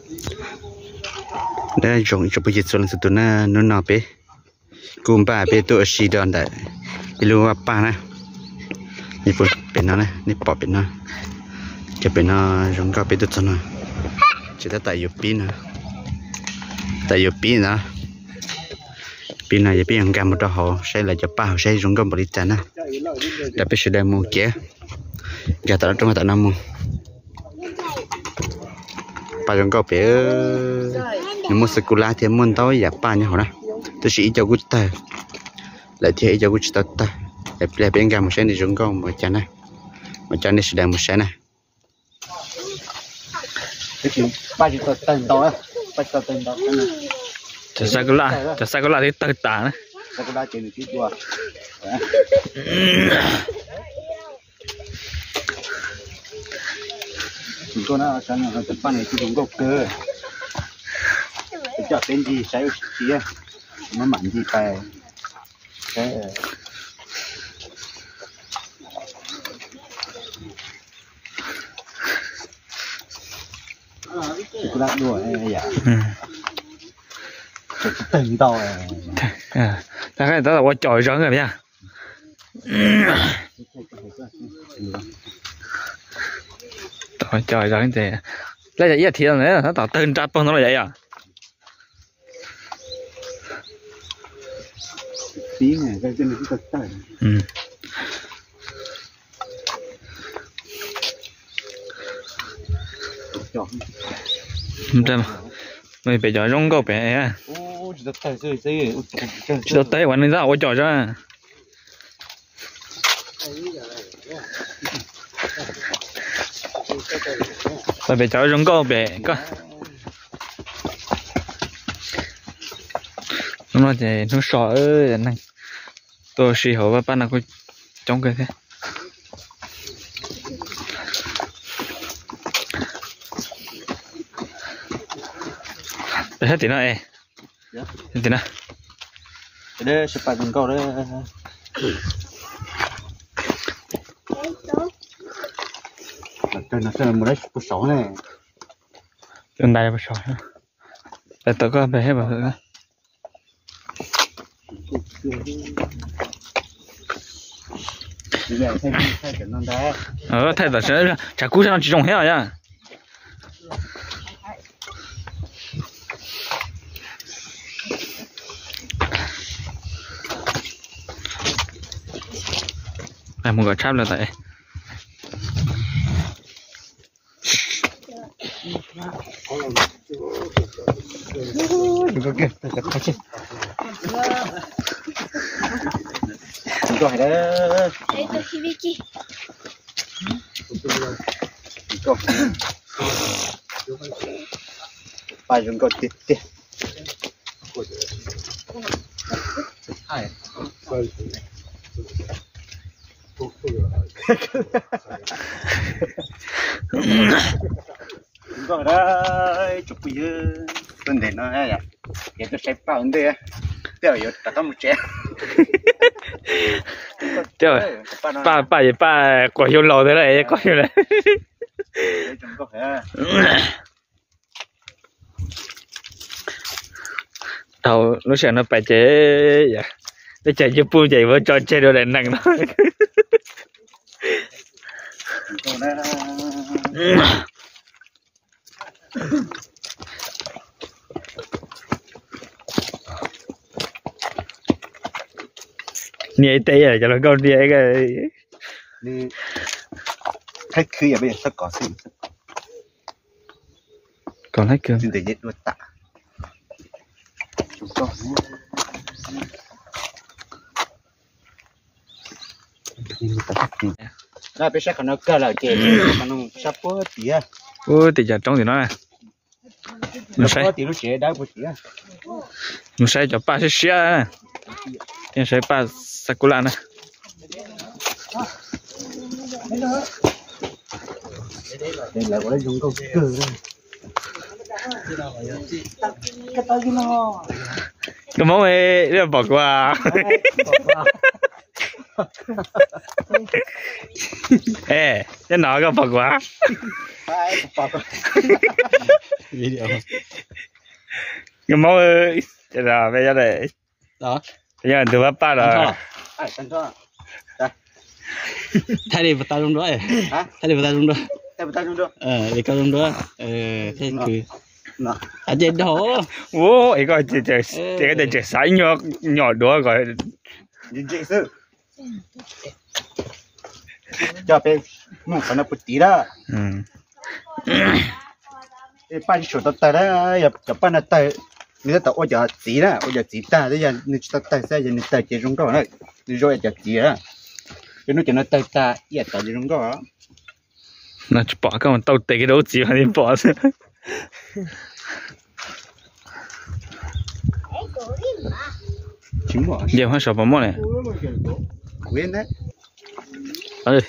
Nyob zoo ib tsoom phooj ywg txhua leej txhua tus na, hnub no peb kuj npaj peb tuaj ua si rau ntawm ib lub vaj paj na. Nyob pem no na, nej pom pem no, cov pem no zoo nkauj peb tuaj txog no, ces tab tom yuav pib no, tab tom yuav pib no. Pib no yog peb yuav nkag mus rau hauv saib lawv cov paj hauv saib zoo nkauj npaum li cas na. Rau peb sawv daws mus kev, nkag tom lub roob tom no mus. Paj zoo nkauj pem, nws muaj sakura thiab muaj ntau yam paj nyob hauv na, tab sis ib co kuj tawg lawm thiab ib co kuj tsis tau tawg. Pliag peb nkag mus saib nws zoo nkauj npaum li cas na, mam coj nej sawv daws mus saib na. Cov sakura twb tawg tas na. Cov paj no kuj zoo nkauj kawg. Coj peb ncig saib ua si, mam ncig pais saib. Tawg ntau. Tab tom ua cov zog yog. Tom ua cov zog, lawv yog ib thiv tab tom tawg nra pag no los yog. Pem cov zoo nkauj pem, tsis tau tawg ua neeg tab tom ua cov zog. Pem cov zoo nkauj pem koj. Hnub no ces hnub so, neeg tuaj ua si hauv vaj paj no kuj coob kawg thiab. Pem sab tim no es, tim no. Tus ntais puas saud, tais tau koj pem. Thaij tom tshav kub sab no tsis zoo thiab os. Mus kom tshab lawm tas. Paj zoo nkauj tiag tiag. Zoo nkauj na, ib tsoom phooj ywg, tuaj ntev no yom, ces tuaj saib paj ua ntej, tej zaum yuav rov qab mus tsev. Paj, paj, paj quas xyoo laus thiab lawm, quas xyoo lawm. Dhau lub sij hawm no pais ces teb chaws cwj pwm ces yuav tso tseg rau daim neeg no. Nias ib teb, cov hluas nkauj nias. Thaib khwb yog peb yog sab kos xwb. Kos thaib khwb. Peb saib qhov no kawg lawm ces sab puag tim, puag tim cov roob tim no. Mus saib, mus saib cov paj siab siab, thiab saib paj sakura na. Koj Hmoob, pom kuv a? Es, nyob no koj pom kuv. Koj maub, peb yog tus pab paj los. Thaij li puas tau zoo dua, thaij li puas tau zoo dua. Li koj zoo dua. Ua es koj tias tseem xav ib nyuag nyom duav kom. Coj peb mus qhov no puag tid na. Paj tsis tshua tau tawg na, yog cov paj no tawg, nws tab tom ua cov txiv na, ua cov txiv tag, yog nws tsis tau tawg xwb, yog nws tawg ces zoo nkauj na, nws zoo cov txiv na. Peb hnub cov no tawg tag ib yam tod ces zoo nkauj. No tsis pom, koj mus tau tes kiag rau ub txiv mas pom xwb. Yog hab saum pom muaj ne.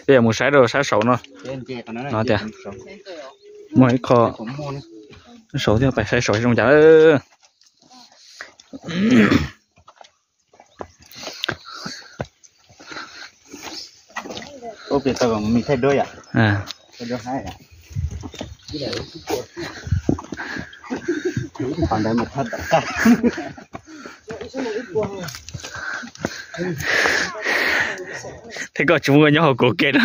Tej mus saib rau sab saum no. No tias muaj ib qho saum thiab, pais saib saum zoo cas. Thiab koj tsis muaj nyob hauv kuv ke no.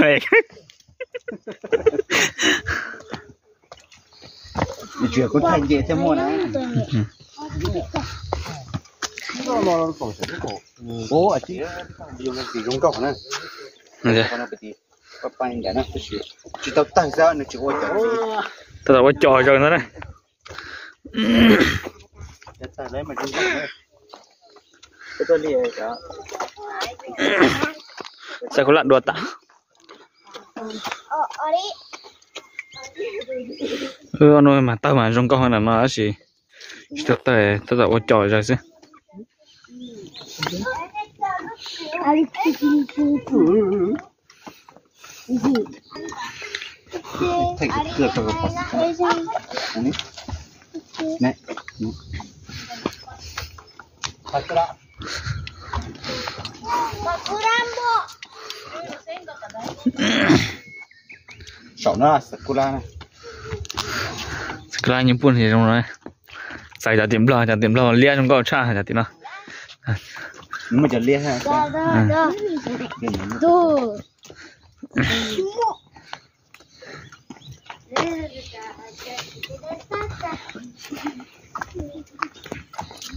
Kuv thaij nce thiaj muaj na. Zoo nkauj na. Tsis tau tawg xwb, nws tsis ua cov. Tab tom ua cov zaws ntag na. Xav kuv lam dua tas. No mas tawg mas zoo nkauj no tab sis tsis tau tawg, tab tom ua cov zaws xwb. Saum no sakula, sakula nyob puag tim zoo no. Txais cov tim nplog, cov tim nplog liab zoo nkauj tshaj cov tim no. Muaj cov liab.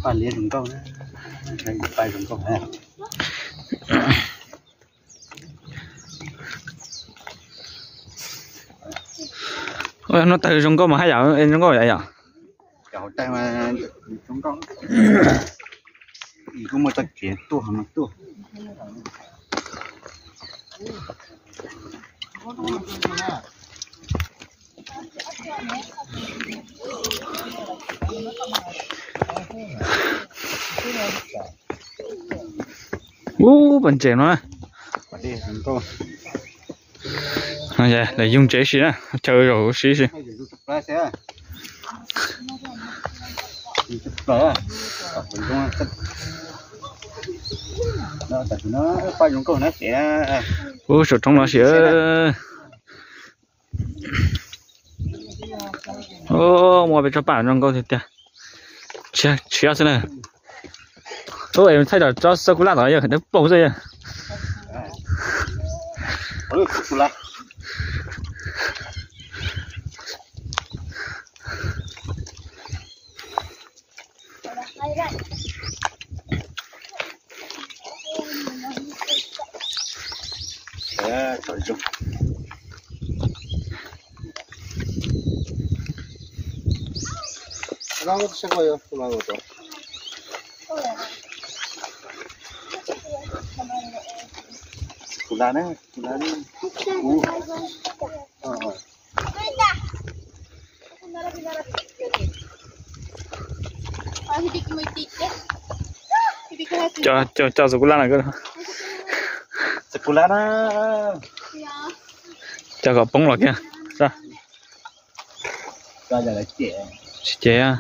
Paj liab zoo nkauj, paj zoo nkauj. Hnub tawg zoo nkauj mas haj yam zoo nkauj yom. Ub, pas ntses no. Lawv yoog ntses si na, chaw zaum siv si. Ub, saum roob no si. Muaj peb tsob paj zoo nkauj tiag tiag. Tshiab xwb na. Ub, es thaij tom tsob xav ku laj tom yog dawb paug xwb yog. Cov, cov, cov xav ku laj na. Xav ku laj na. Cov kom poob los kiag. Tsis ces.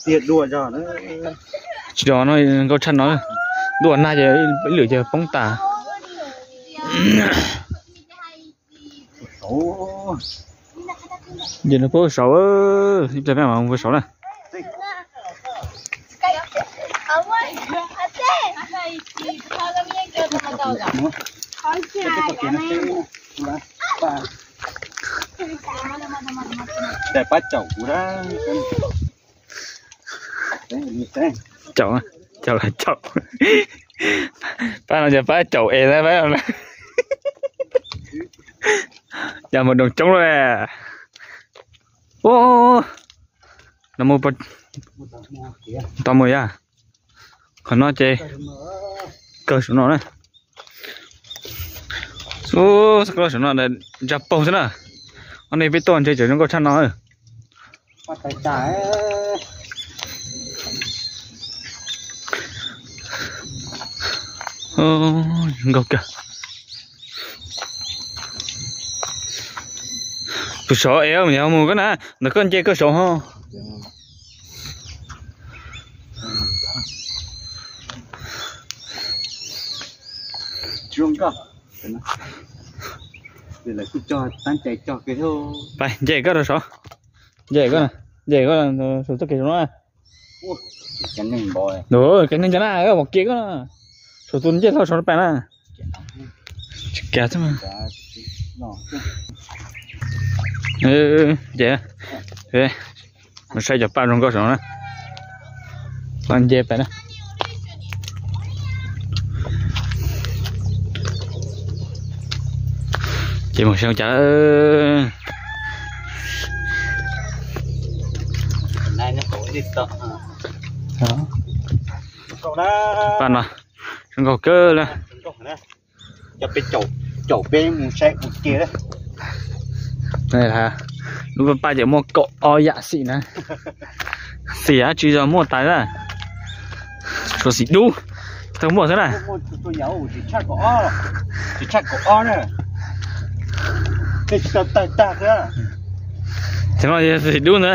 Tiag dua zog na. Tsis do no nkauj tshaj no, dua nag ces ib lwm ces poob tas. Ces nws puag saud, ib pliag peb mam mus puag saud na. Pab caum kuv na. Caum, caum, caum. Pab no ces pab caum es na pab no. Yog mus doos coob lawm. Ua, no mus, tau mus yog. Qhov no ces kawg saum no na. Ub, saum no ntsa paug xwb na. Ob neeg peb tuaj ntshe tseem zoo nkauj tshaj no. Zoo nkauj kawg. Puag saud es mus mus koj na, ntawm koj nce koj saud ho. Nce koj rau saud. Nce koj, nce koj saum txoj kev saud no. Kev neeg cov na, koj pom kev koj. Saum tus ncej tau saud pam na. Tsis kav xwb mas. Ces mus saib cov paj zoo nkauj saum no na. Paj nce pem na. Ces mus saib cas. Paj no zoo nkauj kawg li. Cov peb caum, caum peb mus saib ua ke. Lub paj ces muaj kaum ob yam xim na. Xim dab tsi los muaj tas na. Suav xim dub, tau muaj xwb na. Tsis tshaj kaum ob na. Tej tsis tau tawg tag xwb. Tsis tshaj kaum ob na.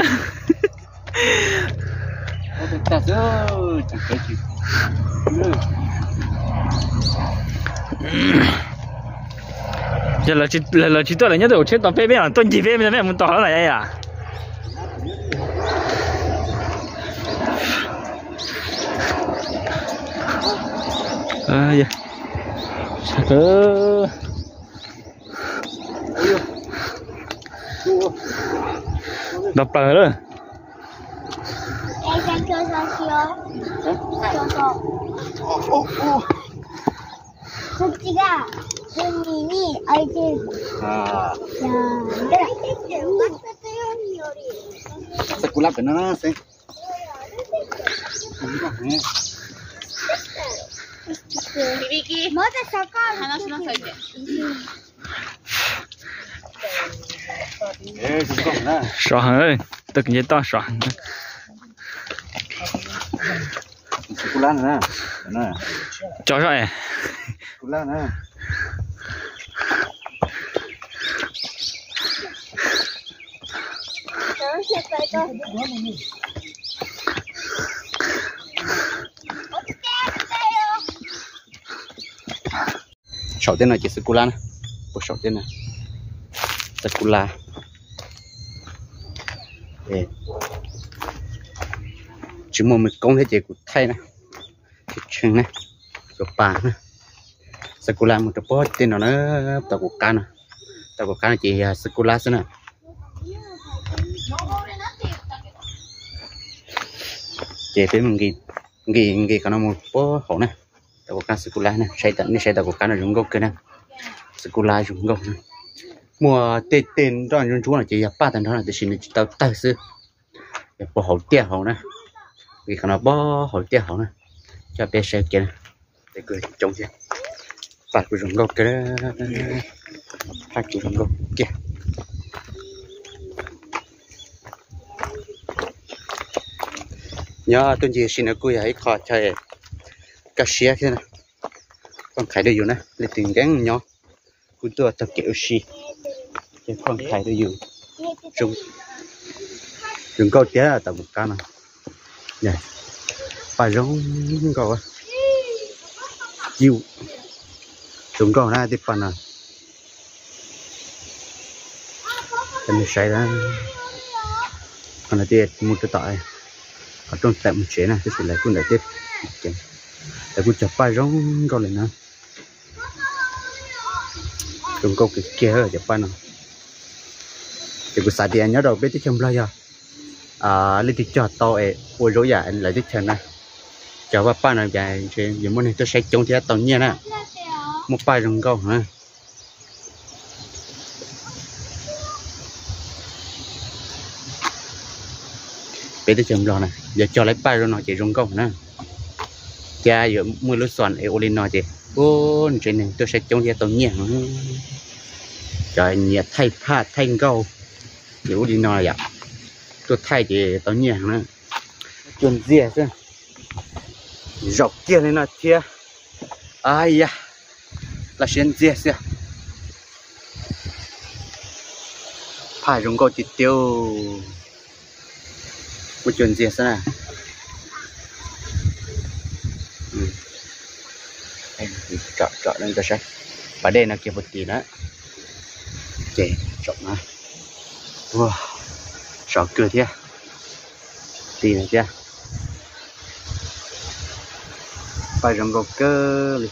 Yog lawv tsis tuaj lawv nyob twb ua tsheb tau peb, peb tuaj ncig peb, peb mus tom lawm yom. Nto plaws lawm. Xav kuv lab pem no na xwb. Sov heev, tau kev nce toj sov heev. Tso zoj es. Saum tej no ces xav kuv lab na, puag saum tej no xav kuv lab. Tsis muaj me koob thiab ces kuv thaij na, tshee na, cov pas na. Xav kuv lab mus rau puag tej no na, tau kuv qab no, tau kuv qab no ces yog xav kuv lab xwb na. Ces peb mus nqis, nqis qhov no mus puag hauv na. Tau kuv qab xav kuv lab na, saib, nej saib tau kuv qab no zoo nkauj kawg na. Xav kuv lab zoo nkauj na. Muaj tej tej nroj ntsuab ntsuab no ces yog paj tag nrho no tiam sis nws tsis tau tawg xwb. Yog puag hauv tiaj hauv na. Nqis qhov no puag hauv tiaj hauv na. Coj peb saib kiag na. Tej kuj coob thiab. Paj kuj zoo nkauj kawg. Paj kuj zoo nkauj kiag. Nyob tuaj ncig sim no kuj yog ib qho chaw kaj siab thiab na. Koj qhais rau yus na, leej twg nkees nyob. Kuv tuaj txog kev ua si, ces phooj ywg rau yus zoo nkauj tiag tom mus kab no. Paj zoo nkauj, zoo nkauj na tej paj no. Cov nej saib na, qhov no thiaj mus rau tom qhov rooj tawm mus tsev na, tab sis lawv kuj ntawm teb, lawv kuj cog paj zoo nkauj li na. Zoo nkauj kawg kiag cov paj no. Ces kuv xav tias nyob rau peb teb chaws Nplog yog leej twg cog tau es ua zoo yam lawv teb chaws na, cog paj paj no ces yuav muaj neeg tuaj saib coob thiab tau nyiaj na. Muaj paj zoo nkauj na. Peb teb chaws Nplog na yog cog lawv paj zoo no ces zoo nkauj na. Thiab yuav muaj lub xom es ua li no ces ua ntsej neeg tuaj saib coob thiab tau nyiaj. Cov nyiam thaij phaj thaij nkauj ces ua li no yom, tuaj thaij ces tau nyiaj na. Cua ntxiag xwb, zaum kiag li no thiab. Ai ya, laj siab ntxiag xwb. Phaj zoo nkauj tiag tiag. Muaj cua ntxiag xwb na. Tsom tsom saib pas dej no kiag puag tim na. Ces tsom na. Sov kawg thiab. Tim no thiab. Paj zoo nkauj kawg li.